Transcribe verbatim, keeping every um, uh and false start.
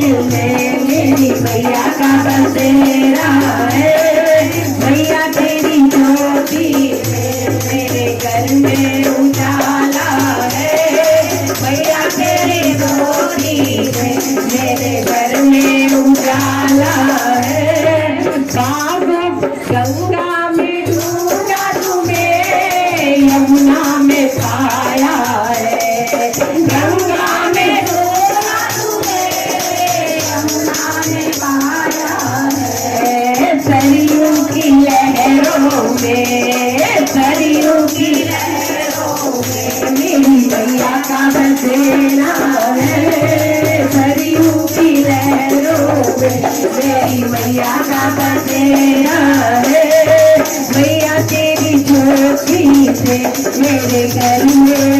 में मेरी मैया का बसेरा है। मैया तेरी ज्योति है, मेरे घर में उजाला है। मैया तेरी ज्योति है, मेरे घर में उजाला है। बाबा गंगा में डूबा तुम्हें, यमुना में पाया है। गंगा में डूबा तुम्हें, यमुना में पाया है। सरयू की लहरों में, सरयू की लहरों में मेरी मैया का बसेरा है। सरयू की लहरों में मेरी मैया का बसेरा है। मैया तेरी ज्योति से मेरे घर में